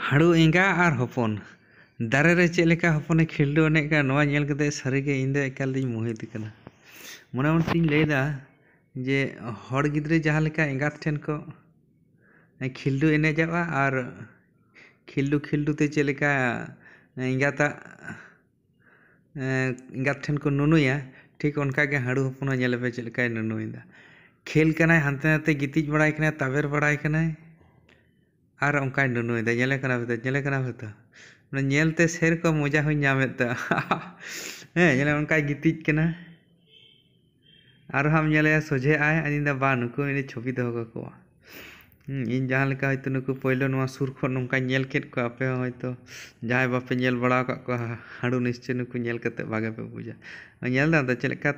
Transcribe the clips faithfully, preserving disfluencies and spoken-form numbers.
ᱦᱟᱹᱲᱩ ᱮᱸᱜᱟ ᱟᱨ ᱦᱚᱯᱚᱱ᱾ ᱫᱟᱨᱮ ᱨᱮ ᱪᱮᱫ ᱞᱮᱠᱟ ᱦᱚᱯᱚᱱᱮ ᱠᱷᱤᱞᱰᱩ ᱮᱱᱮᱡ ᱠᱟᱱᱟ, ᱱᱚᱣᱟ ᱧᱮᱞ ᱠᱟᱛᱮ ᱥᱟᱹᱨᱤᱜᱮ ᱤᱧ ᱫᱚ ᱮᱠᱟᱞ ᱫᱚᱧ ᱢᱳᱦᱤᱛ ᱠᱟᱱᱟ᱾ ᱢᱚᱱᱮ ᱢᱚᱱᱮ ᱛᱤᱧ ᱞᱟᱹᱭᱫᱟ ᱡᱮ ᱦᱚᱲ ᱜᱤᱫᱽᱨᱟᱹ ᱡᱟᱦᱟᱸ ᱞᱮᱠᱟ ᱮᱸᱜᱟᱛ ᱴᱷᱮᱱ ᱠᱚ ᱠᱷᱤᱞᱰᱩ ᱮᱱᱮᱡᱚᱜᱼᱟ ᱟᱨ ᱠᱷᱤᱞᱰᱩ ᱠᱷᱤᱞᱰᱩ ᱛᱮ ᱪᱮᱫ ᱞᱮᱠᱟ ᱮᱸᱜᱟᱛᱟᱜ ᱮᱸ, ᱮᱸᱜᱟᱛ ᱴᱷᱮᱱ ᱠᱚ ᱱᱩᱱᱩᱭᱟ, ᱴᱷᱤᱠ ᱚᱱᱠᱟ ᱜᱮ ᱦᱟᱹᱲᱩ ᱦᱚᱯᱚᱱ ᱦᱚᱸ ᱧᱮᱞᱮ ᱯᱮ ᱪᱮᱫ ᱞᱮᱠᱟᱭ ᱱᱩᱱᱩᱭᱮᱫᱟ᱾ ᱠᱷᱮᱞ ᱠᱟᱱᱟᱭ, ᱦᱟᱱᱛᱮ ᱱᱟᱛᱮ ᱜᱤᱛᱤᱡ ᱵᱟᱲᱟᱭ ᱠᱟᱱᱟᱭ, ᱛᱟᱵᱮᱨ ᱵᱟᱲᱟᱭ ᱠᱟᱱᱟᱭ, ᱟᱨ ᱚᱱᱠᱟᱭ ᱱᱩᱱᱩᱭᱮᱫᱟ᱾ ᱧᱮᱞᱮ ᱠᱟᱱᱟ ᱯᱮ ᱛᱚ, ᱧᱮᱞᱮ ᱠᱟᱱᱟ ᱯᱮ ᱛᱚ? ᱢᱟᱱᱮ ᱧᱮᱞ ᱛᱮ ᱥᱮᱨᱚᱠᱚᱢ ᱢᱚᱡᱟ ᱦᱚᱸᱧ ᱧᱟᱢᱮᱫ ᱛᱟᱦᱮᱸᱜᱼᱟ᱾ ᱦᱮᱸ, ᱧᱮᱞᱮ ᱚᱱᱠᱟᱭ ᱜᱤᱛᱤᱡ ᱠᱟᱱᱟ᱾ ᱟᱨᱦᱚᱸᱢ ᱧᱮᱞᱮᱭᱟ ᱥᱚᱡᱷᱮᱜ ᱟᱭ, ᱟᱫᱚᱧ ᱢᱮᱱᱫᱟ, "ᱵᱟ, ᱱᱩᱠᱩ ᱤᱧ ᱪᱷᱚᱵᱤ ᱫᱚᱦᱚ ᱠᱟᱠᱚᱣᱟ᱾" ᱦᱩᱸ, ᱤᱧ ᱡᱟᱦᱟᱸ ᱞᱮᱠᱟ ᱦᱚᱭᱛᱳ ᱱᱩᱠᱩ ᱯᱳᱭᱞᱳ ᱱᱚᱣᱟ ᱥᱩᱨ ᱠᱷᱚᱱ ᱱᱚᱝᱠᱟᱧ ᱧᱮᱞ ᱠᱮᱫ ᱠᱚᱣᱟ, ᱟᱯᱮ ᱦᱚᱸ ᱦᱚᱭᱛᱳ ᱡᱟᱦᱟᱸᱭ ᱵᱟᱯᱮ ᱧᱮᱞ ᱵᱟᱲᱟ ᱟᱠᱟᱫ ᱠᱚᱣᱟ, ᱦᱟ-, ᱦᱟᱹᱲᱩ, ᱱᱤᱥᱪᱳᱭ ᱱᱩᱠᱩ ᱧᱮᱞ ᱠᱟᱛᱮ ᱵᱷᱟᱜᱮ ᱯᱮ ᱵᱩᱡᱟ᱾ ᱧᱮᱞ ᱫᱟᱢ ᱛᱚ ᱪᱮᱫ ᱞᱮᱠᱟ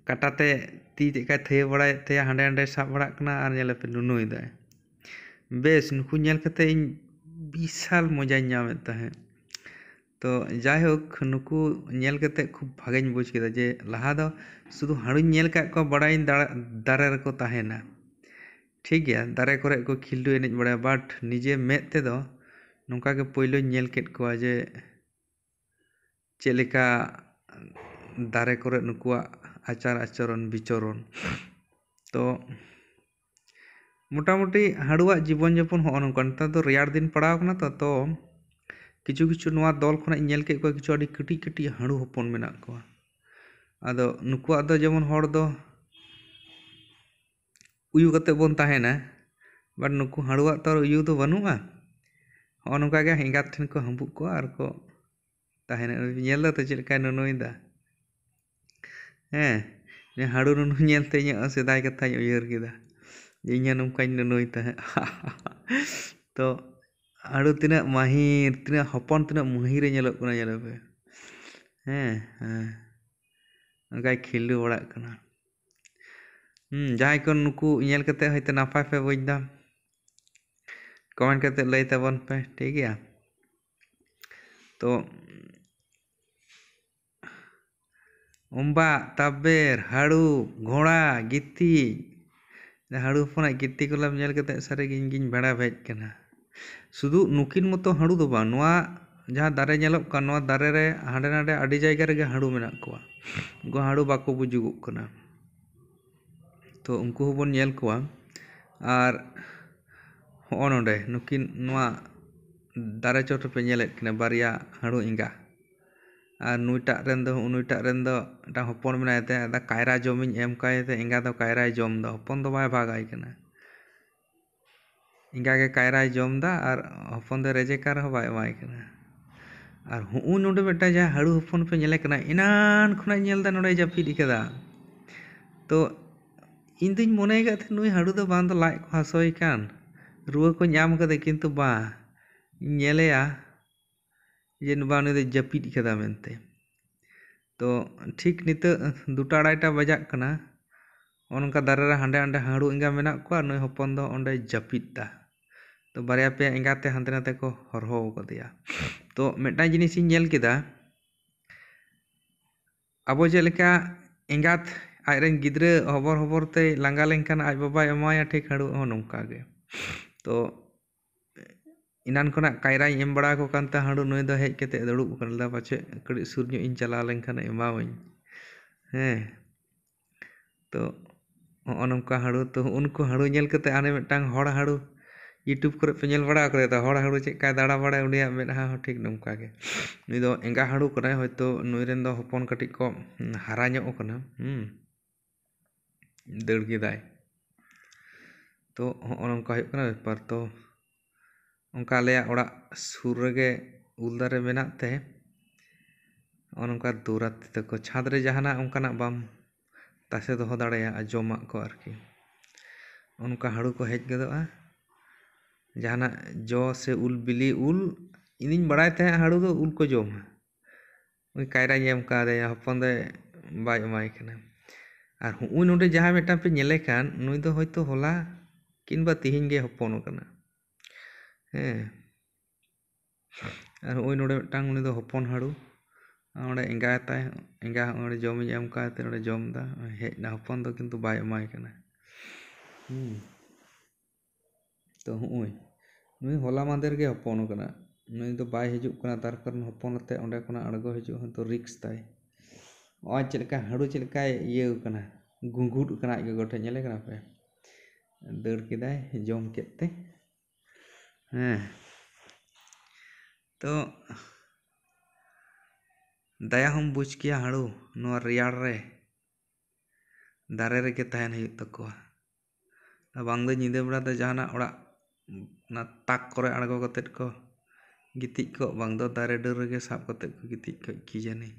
ᱠᱟᱴᱟ ᱛᱮ ᱛᱤ ᱪᱮᱫ ᱞᱮᱠᱟᱭ ᱛᱷᱟᱹᱭᱟᱹ ᱵᱟᱲᱟᱭᱮᱫ ᱛᱟᱭᱟ, ᱦᱟᱸᱰᱮ ᱱᱟᱸᱰᱮ ᱥᱟᱵ ᱵᱟᱲᱟᱜ ᱠᱟᱱᱟ ᱟᱨ ᱧᱮᱞᱮ ᱯᱮ ᱱᱩᱱᱩᱭ ᱫᱟᱭ᱾ ᱵᱮᱥ, ᱱᱩᱠᱩ ᱧᱮᱞ ᱠᱟᱛᱮ ᱤᱧ ᱵᱤᱥᱟᱞ ᱢᱚᱡᱟᱧ ᱧᱟᱢᱮᱫ ᱛᱟᱦᱮᱸᱫ᱾ ᱛᱚ ᱡᱟᱭᱦᱳᱠ, ᱱᱩᱠᱩ ᱧᱮᱞ ᱠᱟᱛᱮ ᱠᱷᱩᱵ ᱵᱷᱟᱜᱮᱧ ᱵᱩᱡᱽ ᱠᱮᱫᱟ ᱡᱮ ᱞᱟᱦᱟ ᱫᱚ ᱥᱩᱫᱷᱩ ᱦᱟᱹᱲᱩᱧ ᱧᱮᱞ ᱠᱟᱜ ᱠᱚᱣᱟ, ᱵᱟᱲᱟᱭᱟᱹᱧ ᱫᱟᱲᱮ-, ᱫᱟᱨᱮ ᱨᱮᱠᱚ ᱛᱟᱦᱮᱱᱟ, ᱴᱷᱤᱠ ᱜᱮᱭᱟ, ᱫᱟᱨᱮ ᱠᱚᱨᱮ ᱠᱚ ᱠᱷᱤᱞᱰᱩ ᱮᱱᱮᱡ ᱵᱟᱲᱟᱭᱟ, but ᱱᱤᱡᱮ ᱢᱮᱫ ᱛᱮᱫᱚ ᱱᱚᱝᱠᱟ ᱜᱮ ᱯᱳᱭᱞᱳᱧ ᱧᱮᱞ ᱠᱮᱫ ᱠᱚᱣᱟ ᱡᱮ ᱪᱮᱫ ᱞᱮᱠᱟ ᱫᱟᱨᱮ ᱠᱚᱨᱮ ᱱᱩᱠᱩᱣᱟᱜ ᱟᱪᱟᱨ ᱟᱪᱚᱨᱚᱱ ᱵᱤᱪᱚᱨᱚᱱ᱾ ᱛᱚ ᱢᱚᱴᱟᱢᱩᱴᱤ ᱦᱟᱹᱲᱩᱣᱟᱜ ᱡᱤᱵᱚᱱ ᱡᱟᱯᱚᱱ ᱦᱚᱸᱜᱼᱚ ᱱᱚᱝᱠᱟ᱾ ᱱᱮᱛᱟᱨ ᱫᱚ ᱨᱮᱭᱟᱲ ᱫᱤᱱ ᱯᱟᱲᱟᱣ ᱠᱟᱱᱟ ᱛᱚ, ᱛᱚ ᱠᱤᱪᱷᱩ ᱠᱤᱪᱷᱩ ᱱᱚᱣᱟ ᱫᱚᱞ ᱠᱷᱚᱱᱟᱜ ᱤᱧ ᱧᱮᱞ ᱠᱮᱫ ᱠᱚᱣᱟ, ᱠᱤᱪᱷᱩ ᱟᱹᱰᱤ ᱠᱟᱹᱴᱤᱡ ᱠᱟᱹᱴᱤᱡ ᱦᱟᱹᱲᱩ ᱦᱚᱯᱚᱱ ᱢᱮᱱᱟᱜ ᱠᱚᱣᱟ᱾ ᱟᱫᱚ ᱱᱩᱠᱩᱣᱟᱜ ᱫᱚ ᱡᱮᱢᱚᱱ ᱦᱚᱲ ᱫᱚ ᱩᱭᱩ ᱠᱟᱛᱮ ᱵᱚᱱ ᱛᱟᱦᱮᱱᱟ, but ᱱᱩᱠᱩ ᱦᱟᱹᱲᱩᱣᱟᱜ ᱛᱚ ᱟᱨ ᱩᱭᱩ ᱫᱚ ᱵᱟᱹᱱᱩᱜᱼᱟ᱾ ᱦᱚᱸᱜᱼᱚ ᱱᱚᱝᱠᱟ ᱜᱮ ᱮᱸᱜᱟᱛ ᱴᱷᱮᱱ ᱠᱚ ᱦᱟᱹᱵᱩᱜ ᱠᱚᱣᱟ ᱟᱨ ᱠᱚ ᱛᱟᱦᱮᱱᱟ᱾ ᱧᱮᱞ ᱫᱟ ᱛᱚ ᱪᱮᱫ ᱞᱮᱠᱟᱭ ᱱᱩᱱᱩᱭᱫᱟ? ᱦᱮᱸ, ᱱᱤᱭᱟᱹ ᱦᱟᱹᱲᱩ ᱱᱩᱱᱩ ᱧᱮᱞᱛᱮ ᱤᱧᱟᱹᱜ ᱥᱮᱫᱟᱭ ᱠᱟᱛᱷᱟᱧ ᱩᱭᱦᱟᱹᱨ ᱠᱮᱫᱟ ᱡᱮ ᱤᱧ ᱦᱚᱸ ᱱᱚᱝᱠᱟᱧ ᱱᱩᱱᱩᱭ ᱛᱟᱦᱮᱸᱫ᱾ ᱛᱚ ᱦᱟᱹᱲᱩ ᱛᱤᱱᱟᱹᱜ ᱢᱟᱹᱦᱤᱨ, ᱛᱤᱱᱟᱹᱜ ᱦᱚᱯᱚᱱ, ᱛᱤᱱᱟᱹᱜ ᱢᱟᱹᱦᱤᱨᱮ ᱧᱮᱞᱚᱜ ᱠᱟᱱᱟ, ᱧᱮᱞᱮ ᱯᱮ᱾ ᱦᱮᱸ, ᱦᱮᱸ, ᱚᱱᱠᱟᱭ ᱠᱷᱤᱞᱰᱩ ᱵᱟᱲᱟᱜ ᱠᱟᱱᱟ᱾ ᱦᱩᱸ, ᱡᱟᱦᱟᱸᱭ ᱠᱚ ᱱᱩᱠᱩ ᱧᱮᱞ ᱠᱟᱛᱮ ᱦᱚᱭᱛᱳ ᱱᱟᱯᱟᱭ ᱯᱮ ᱵᱩᱡᱽ ᱫᱟ, comment ᱠᱟᱛᱮ ᱞᱟᱹᱭ ᱛᱟᱵᱚᱱ ᱯᱮ, ᱴᱷᱤᱠ ᱜᱮᱭᱟ? ᱛᱚ ᱚᱢᱵᱟᱜ, ᱛᱟᱵᱮᱨ, ᱦᱟᱹᱲᱩ, ᱜᱷᱚᱲᱟ, ᱜᱤᱛᱤᱡ᱾ ᱦᱟᱹᱲᱩ ᱦᱚᱯᱚᱱᱟᱜ ᱠᱤᱨᱛᱤ ᱠᱚᱞᱟᱯ ᱧᱮᱞ ᱠᱟᱛᱮ ᱥᱟᱹᱨᱤᱜᱮ ᱤᱧ ᱜᱤᱧ ᱵᱷᱮᱲᱟ ᱵᱷᱮᱡ ᱠᱟᱱᱟ᱾ ᱥᱩᱫᱷᱩ ᱱᱩᱠᱤᱱ ᱢᱚᱛᱚ ᱦᱟᱹᱬᱩ ᱫᱚ ᱵᱟᱝ, ᱱᱚᱣᱟ ᱡᱟᱦᱟᱸ ᱫᱟᱨᱮ ᱧᱮᱞᱚᱜ ᱠᱟᱱ, ᱱᱚᱣᱟ ᱫᱟᱨᱮ ᱨᱮ ᱦᱟᱸᱰᱮ ᱱᱟᱰᱮ ᱟᱹᱰᱤ ᱡᱟᱭᱜᱟ ᱨᱮᱜᱮ ᱦᱟᱹᱬᱩ ᱢᱮᱱᱟᱜ ᱠᱚᱣᱟ᱾ ᱩᱱᱠᱩ ᱦᱟᱹᱬᱩ ᱵᱟᱠᱚ ᱵᱩᱡᱩᱜᱚᱜ ᱠᱟᱱᱟ᱾ ᱛᱚ ᱩᱱᱠᱩ ᱦᱚᱸᱵᱚᱱ ᱧᱮᱞ ᱠᱚᱣᱟ᱾ ᱟᱨ ᱦᱚᱸᱜᱼᱚ ᱱᱚᱰᱮ ᱱᱩᱠᱤᱱ ᱱᱚᱣᱟ ᱫᱟᱨᱮ ᱪᱚᱴ ᱨᱮᱯᱮ ᱧᱮᱞᱮᱫ ᱠᱤᱱᱟ ᱵᱟᱨᱭᱟ ᱦᱟᱹᱬᱩ ᱮᱸᱜᱟ᱾ ᱟᱨ ᱱᱩᱭᱴᱟᱜ ᱨᱮᱱ ᱫᱚ, ᱱᱩᱭᱴᱟᱜ ᱨᱮᱱ ᱫᱚ ᱢᱤᱫᱴᱟᱝ ᱦᱚᱯᱚᱱ ᱢᱮᱱᱟᱭ ᱛᱟᱭᱟ, ᱟᱫᱚ ᱠᱟᱭᱨᱟ ᱡᱚᱢᱤᱧ ᱮᱢ ᱠᱟᱭ ᱛᱮ ᱮᱸᱜᱟ ᱫᱚ ᱠᱟᱭᱨᱟᱭ ᱡᱚᱢ ᱮᱫᱟ, ᱦᱚᱯᱚᱱ ᱫᱚ ᱵᱟᱭ ᱵᱷᱟᱜᱟᱭ ᱠᱟᱱᱟ᱾ ᱮᱸᱜᱟ ᱜᱮ ᱠᱟᱭᱨᱟᱭ ᱡᱚᱢ ᱮᱫᱟ ᱟᱨ ᱦᱚᱯᱚᱱ ᱫᱚ ᱨᱮᱡᱮ ᱠᱟᱨ ᱦᱚᱸ ᱵᱟᱭ ᱮᱢᱟᱭ ᱠᱟᱱᱟ᱾ ᱟᱨ ᱦᱩᱜᱼᱩ ᱱᱚᱰᱮ ᱢᱤᱫᱴᱟᱝ ᱡᱟᱦᱟᱸ ᱦᱟᱹᱬᱩ ᱦᱚᱯᱚᱱ ᱯᱮ ᱧᱮᱞᱮ ᱠᱟᱱᱟ, ᱮᱱᱟᱱ ᱠᱷᱚᱱᱟᱜ ᱧᱮᱞ ᱮᱫᱟ ᱱᱚᱰᱮ ᱡᱟᱹᱯᱤᱫ ᱠᱟᱫᱟ᱾ ᱛᱚ ᱤᱧ ᱫᱩᱧ ᱢᱚᱱᱮ ᱟᱠᱟᱫ ᱛᱟᱦᱮᱸᱫ ᱱᱩᱭ ᱦᱟᱹᱬᱩ ᱫᱚ ᱵᱟᱝ ᱫᱚ ᱞᱟᱡ ᱠᱚ ᱦᱟᱹᱥᱩᱭᱮ ᱠᱟᱱ, ᱨᱩᱣᱟᱹ ᱠᱚ ᱧᱟᱢ ᱠᱟᱫᱮ, ᱠᱤᱱᱛᱩ ᱵᱟᱝ, ᱤᱧ ᱧᱮᱞᱮᱭᱟ ᱡᱮ ᱵᱟᱝ, ᱩᱱᱤ ᱫᱚ ᱡᱟᱹᱯᱤᱫ ᱠᱟᱫᱟ ᱢᱮᱱᱛᱮ᱾ ᱛᱚ ᱴᱷᱤᱠ ᱱᱤᱛᱚᱜ ᱫᱩᱴᱟ ᱟᱲᱟᱭᱴᱟ ᱵᱟᱡᱟᱜ ᱠᱟᱱᱟ, ᱱᱚᱜᱼᱚ ᱱᱚᱝᱠᱟ ᱫᱟᱨᱮ ᱨᱮ ᱦᱟᱸᱰᱮ ᱱᱟᱸᱰᱮ ᱦᱟᱹᱬᱩ ᱮᱸᱜᱟ ᱢᱮᱱᱟᱜ ᱠᱚᱣᱟ, ᱱᱩᱭ ᱦᱚᱯᱚᱱ ᱫᱚ ᱚᱸᱰᱮ ᱡᱟᱹᱯᱤᱫ ᱫᱟ᱾ ᱛᱚ ᱵᱟᱨᱭᱟ ᱯᱮᱭᱟ ᱮᱸᱜᱟᱛᱮ ᱦᱟᱱᱛᱮ ᱱᱟᱛᱮ ᱠᱚ ᱦᱚᱨᱦᱚ ᱟᱠᱟᱫᱮᱭᱟ᱾ ᱛᱚ ᱢᱤᱫᱴᱟᱝ ᱡᱤᱱᱤᱥᱤᱧ ᱧᱮᱞ ᱠᱮᱫᱟ, ᱟᱵᱚ ᱪᱮᱫ ᱞᱮᱠᱟ ᱮᱸᱜᱟᱛ ᱟᱡᱨᱮᱱ ᱜᱤᱫᱽᱨᱟᱹ ᱦᱚᱵᱚᱨ ᱦᱚᱵᱚᱨ ᱛᱮᱭ ᱞᱟᱸᱜᱟ ᱞᱮᱱᱠᱷᱟᱱ ᱟᱡ ᱵᱟᱵᱟᱭ ᱮᱢᱟᱭᱟ, ᱴᱷᱤᱠ ᱦᱟᱹᱬᱩ ᱦᱚᱸ ᱱᱚᱝᱠᱟ ᱜᱮ᱾ ᱛᱚ ᱮᱱᱟᱱ ᱠᱷᱚᱱᱟᱜ ᱠᱟᱭᱨᱟᱧ ᱮᱢ ᱵᱟᱲᱟ ᱟᱠᱚ ᱠᱟᱱ ᱛᱟᱦᱮᱸ, ᱦᱟᱹᱬᱩ ᱱᱩᱭ ᱫᱚ ᱦᱮᱡ ᱠᱟᱛᱮ ᱫᱩᱲᱩᱵ ᱟᱠᱟᱱᱟ, ᱞᱟᱹᱭᱫᱟ ᱯᱟᱪᱮᱫ ᱠᱟᱹᱴᱤᱡ ᱥᱩᱨ ᱧᱚᱜ ᱤᱧ ᱪᱟᱞᱟᱣ ᱞᱮᱱᱠᱷᱟᱱ ᱮᱢᱟᱣᱟᱹᱧ᱾ ᱦᱮᱸ, ᱛᱚ ᱦᱚᱸᱜᱼᱚ ᱱᱚᱝᱠᱟ ᱦᱟᱹᱬᱩ, ᱛᱚ ᱩᱱᱠᱩ ᱦᱟᱹᱬᱩ ᱧᱮᱞ ᱠᱟᱛᱮ ᱟᱨ ᱢᱤᱫᱴᱟᱝ ᱦᱚᱲ ᱦᱟᱹᱬᱩ YouTube ᱠᱚᱨᱮ ᱯᱮ ᱧᱮᱞ ᱵᱟᱲᱟ ᱟᱠᱟᱫᱟ ᱛᱚ, ᱦᱚᱲ ᱦᱟᱹᱬᱩ ᱪᱮᱫ ᱞᱮᱠᱟᱭ ᱫᱟᱬᱟ ᱵᱟᱲᱟᱭᱟ, ᱩᱱᱤᱭᱟᱜ ᱢᱮᱫᱦᱟ ᱦᱚᱸ ᱴᱷᱤᱠ ᱱᱚᱝᱠᱟ ᱜᱮ᱾ ᱱᱩᱭ ᱫᱚ ᱮᱸᱜᱟ ᱦᱟᱹᱬᱩ ᱠᱟᱱᱟᱭ, ᱦᱚᱭᱛᱳ ᱱᱩᱭ ᱨᱮᱱ ᱫᱚ ᱦᱚᱯᱚᱱ ᱠᱟᱹᱴᱤᱡ ᱠᱚ ᱦᱟᱨᱟ ᱧᱚᱜ ᱟᱠᱟᱱᱟ᱾ ᱦᱩᱸ, ᱫᱟᱹᱲ ᱠᱮᱫᱟᱭ᱾ ᱛᱚ ᱦᱚᱸᱜᱼᱚ ᱱᱚᱝᱠᱟ ᱦᱩᱭᱩᱜ ᱠᱟᱱᱟ ᱵᱮᱯᱟᱨ᱾ ᱛᱚ ᱚᱱᱠᱟ ᱟᱞᱮᱭᱟᱜ ᱚᱲᱟᱜ ᱥᱩᱨ ᱨᱮᱜᱮ ᱩᱞ ᱫᱟᱨᱮ ᱢᱮᱱᱟᱜ ᱛᱮ ᱱᱚᱜᱼᱚ ᱱᱚᱝᱠᱟ ᱫᱩᱨᱟᱛ ᱛᱮᱠᱚ ᱪᱷᱟᱸᱫᱽ ᱨᱮ ᱡᱟᱦᱟᱱᱟᱜ ᱚᱱᱠᱟᱱᱟᱜ ᱵᱟᱢ ᱛᱟᱥᱮ ᱫᱚᱦᱚ ᱫᱟᱲᱮᱭᱟᱜᱼᱟ, ᱡᱚᱢᱟᱜ ᱠᱚ ᱟᱨᱠᱤ᱾ ᱚᱱᱠᱟ ᱦᱟᱹᱬᱩ ᱠᱚ ᱦᱮᱡ ᱜᱚᱫᱚᱜᱼᱟ, ᱡᱟᱦᱟᱱᱟᱜ ᱡᱚ ᱥᱮ ᱩᱞ ᱵᱤᱞᱤ, ᱩᱞ, ᱤᱧᱤᱧ ᱵᱟᱲᱟᱭ ᱛᱟᱦᱮᱸᱫ ᱦᱟᱹᱬᱩ ᱫᱚ ᱩᱞ ᱠᱚ ᱡᱚᱢᱟ᱾ ᱩᱱᱤ ᱠᱟᱭᱨᱟᱧ ᱮᱢ ᱠᱟᱣᱫᱮᱭᱟ, ᱦᱚᱯᱚᱱ ᱫᱚ ᱵᱟᱭ ᱮᱢᱟᱭ ᱠᱟᱱᱟ᱾ ᱟᱨ ᱦᱩᱜᱼᱩᱭ ᱱᱚᱰᱮ ᱡᱟᱦᱟᱸᱭ ᱢᱤᱫᱴᱟᱝ ᱯᱮ ᱧᱮᱞᱮ ᱠᱟᱱ, ᱱᱩᱭ ᱫᱚ ᱦᱚᱭᱛᱳ ᱦᱚᱞᱟ ᱠᱤᱝᱵᱟ ᱛᱤᱦᱤᱧ ᱜᱮ ᱦᱚᱯᱚᱱ ᱟᱠᱟᱱᱟ᱾ ᱦᱮᱸ, ᱟᱨ ᱦᱩᱜᱼᱩᱭ ᱱᱚᱰᱮ ᱢᱤᱫᱴᱟᱝ, ᱩᱱᱤ ᱫᱚ ᱦᱚᱯᱚᱱ ᱦᱟᱹᱬᱩ, ᱟᱨ ᱚᱸᱰᱮ ᱮᱸᱜᱟ ᱛᱟᱭ, ᱮᱸᱜᱟ ᱦᱚᱸ ᱚᱸᱰᱮ ᱡᱚᱢᱤᱧ ᱮᱢ ᱠᱟᱣᱫᱮ ᱛᱮ ᱱᱚᱰᱮ ᱡᱚᱢ ᱮᱫᱟ, ᱦᱮᱡ ᱮᱱᱟ, ᱦᱚᱯᱚᱱ ᱫᱚ ᱠᱤᱱᱛᱩ ᱵᱟᱭ ᱮᱢᱟᱭ ᱠᱟᱱᱟ᱾ ᱦᱩᱸ᱾ ᱛᱚ ᱦᱚᱸᱜᱼᱚᱭ ᱱᱩᱭ ᱦᱚᱞᱟ ᱢᱟᱫᱷᱮᱨ ᱜᱮ ᱦᱚᱯᱚᱱ ᱠᱟᱱᱟ᱾ ᱱᱩᱭ ᱫᱚ ᱵᱟᱭ ᱦᱤᱡᱩᱜ ᱠᱟᱱᱟ, ᱛᱟᱨ ᱠᱟᱨᱚᱱ ᱦᱚᱯᱚᱱ ᱟᱛᱮ ᱚᱸᱰᱮ ᱠᱷᱚᱱᱟᱜ ᱟᱬᱜᱚ ᱦᱤᱡᱩᱜ ᱦᱚᱸᱛᱚ ᱨᱤᱠᱥ ᱛᱟᱭ᱾ ᱱᱚᱜᱼᱚᱭ ᱪᱮᱫ ᱞᱮᱠᱟ ᱦᱟᱹᱲᱩ ᱪᱮᱫ ᱞᱮᱠᱟᱭ ᱤᱭᱟᱹ ᱠᱟᱱᱟ, ᱜᱩᱸᱜᱩᱫ ᱠᱟᱱᱟ ᱟᱡ ᱜᱚᱜᱚ ᱴᱷᱮᱱ, ᱧᱮᱞᱮ ᱠᱟᱱᱟ ᱯᱮ? ᱫᱟᱹᱲ ᱠᱮᱫᱟᱭ ᱡᱚᱢ ᱠᱮᱫ ᱛᱮ᱾ ᱦᱮᱸ, ᱛᱚ ᱫᱟᱭᱟ ᱦᱚᱸᱢ ᱵᱩᱡᱽ ᱠᱮᱭᱟ ᱦᱟᱹᱲᱩ, ᱱᱚᱣᱟ ᱨᱮᱭᱟᱲ ᱨᱮ ᱫᱟᱨᱮ ᱨᱮᱜᱮ ᱛᱟᱦᱮᱱ ᱦᱩᱭᱩᱜ ᱛᱟᱠᱚᱣᱟ᱾ ᱟᱨ ᱵᱟᱝ ᱫᱚ ᱧᱤᱫᱟᱹ ᱵᱮᱲᱟ ᱫᱚ ᱡᱟᱦᱟᱱᱟᱜ ᱚᱲᱟᱜ, ᱚᱱᱟ ᱛᱟᱠ ᱠᱚᱨᱮ ᱟᱬᱜᱚ ᱠᱟᱛᱮᱫ ᱠᱚ ᱜᱤᱛᱤᱡ ᱠᱚᱜ, ᱵᱟᱝ ᱫᱚ ᱫᱟᱨᱮ ᱰᱟᱹᱨ ᱨᱮᱜᱮ ᱥᱟᱵ ᱠᱟᱛᱮᱫ ᱠᱚ ᱜᱤᱛᱤᱡ ᱠᱚᱜ, ᱠᱤ ᱡᱟᱹᱱᱤ᱾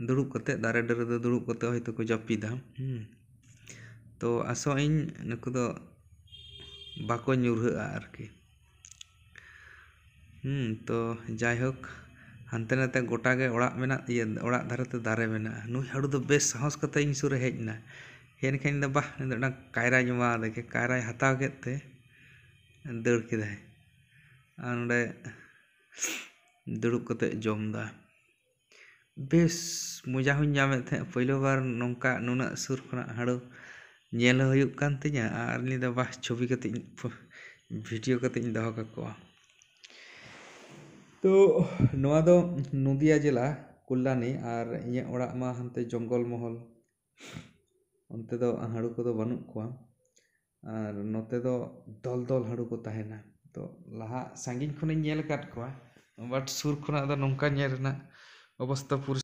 ᱫᱩᱲᱩᱵ ᱠᱟᱛᱮᱫ, ᱫᱟᱨᱮ ᱰᱟᱹᱨ ᱨᱮᱫᱚ ᱫᱩᱲᱩᱵ ᱠᱟᱛᱮᱫ ᱦᱚᱭᱛᱳ ᱠᱚ ᱡᱟᱹᱯᱤᱫᱟ᱾ ᱦᱩᱸ᱾ ᱛᱚ ᱟᱥᱚᱜ ᱟᱹᱧ ᱱᱩᱠᱩ ᱫᱚ ᱵᱟᱠᱚ ᱧᱩᱨᱦᱟᱹᱜᱼᱟ ᱟᱨᱠᱤ᱾ ᱦᱩᱸ, ᱛᱚ ᱡᱟᱭᱦᱳᱠ, ᱦᱟᱱᱛᱮ ᱱᱟᱛᱮ ᱜᱚᱴᱟ ᱜᱮ ᱚᱲᱟᱜ ᱢᱮᱱᱟᱜ, ᱤᱭᱟᱹ, ᱚᱲᱟᱜ ᱫᱷᱟᱨᱮ ᱛᱮ ᱫᱟᱨᱮ ᱢᱮᱱᱟᱜᱼᱟ᱾ ᱱᱩᱭ ᱦᱟᱹᱲᱩ ᱫᱚ ᱵᱮᱥ ᱥᱟᱦᱚᱥ ᱠᱟᱛᱮ ᱤᱧ ᱥᱩᱨ ᱮ ᱦᱮᱡ ᱮᱱᱟ᱾ ᱦᱮᱡ ᱮᱱ ᱠᱷᱟᱱ ᱤᱧ ᱫᱚ, "ᱵᱟᱦ, ᱱᱩᱭ ᱫᱚ ᱢᱤᱫᱴᱟᱝ ᱠᱟᱭᱨᱟᱧ ᱮᱢᱟᱣᱟᱫᱮ ᱜᱮ", ᱠᱟᱭᱨᱟᱭ ᱦᱟᱛᱟᱣ ᱠᱮᱫ ᱛᱮ ᱫᱟᱹᱲ ᱠᱮᱫᱟᱭ᱾ ᱟᱨ ᱱᱚᱰᱮ ᱫᱩᱲᱩᱵ ᱠᱟᱛᱮ ᱡᱚᱢ ᱫᱟ᱾ ᱵᱮᱥ ᱢᱚᱡᱟ ᱦᱚᱸᱧ ᱧᱟᱢᱮᱫ ᱛᱟᱦᱮᱸᱫ, ᱯᱳᱭᱞᱳ ᱵᱟᱨ ᱱᱚᱝᱠᱟ ᱱᱩᱱᱟᱹᱜ ᱥᱩᱨ ᱠᱷᱚᱱᱟᱜ ᱦᱟᱹᱲᱩ ᱧᱮᱞ ᱦᱚᱸ ᱦᱩᱭᱩᱜ ᱠᱟᱱ ᱛᱤᱧᱟᱹ, ᱟᱨ ᱞᱟᱹᱭᱫᱟ, "ᱵᱟᱦ, ᱪᱷᱚᱵᱤ ᱠᱟᱛᱮ ᱤᱧ ᱯᱷᱳ-, ᱵᱷᱤᱰᱤᱭᱳ ᱠᱟᱛᱮ ᱤᱧ ᱫᱚᱦᱚ ᱠᱟᱠᱚᱣᱟ᱾" ᱛᱚ ᱱᱚᱣᱟ ᱫᱚ ᱱᱚᱫᱤᱭᱟ ᱡᱮᱞᱟ, ᱠᱚᱞᱞᱟᱱᱤ, ᱟᱨ ᱤᱧᱟᱹᱜ ᱚᱲᱟᱜ ᱢᱟ ᱦᱟᱱᱛᱮ ᱡᱚᱝᱜᱚᱞ ᱢᱚᱦᱚᱞ, ᱚᱱᱛᱮ ᱫᱚ ᱦᱟᱹᱲᱩ ᱠᱚᱫᱚ ᱵᱟᱹᱱᱩᱜ ᱠᱚᱣᱟ᱾ ᱟᱨ ᱱᱚᱛᱮ ᱫᱚ ᱫᱚᱞ ᱫᱚᱞ ᱦᱟᱹᱲᱩ ᱠᱚ ᱛᱟᱦᱮᱱᱟ᱾ ᱛᱚ ᱞᱟᱦᱟ ᱥᱟᱺᱜᱤᱧ ᱠᱷᱚᱱᱤᱧ ᱧᱮᱞ ᱟᱠᱟᱫ ᱠᱚᱣᱟ, but ᱥᱩᱨ ᱠᱷᱚᱱᱟᱜ ᱫᱚ ᱱᱚᱝᱠᱟ ᱧᱮᱞ ᱨᱮᱱᱟᱜ ᱚᱵᱚᱥᱛᱟ ᱯᱩᱨᱤ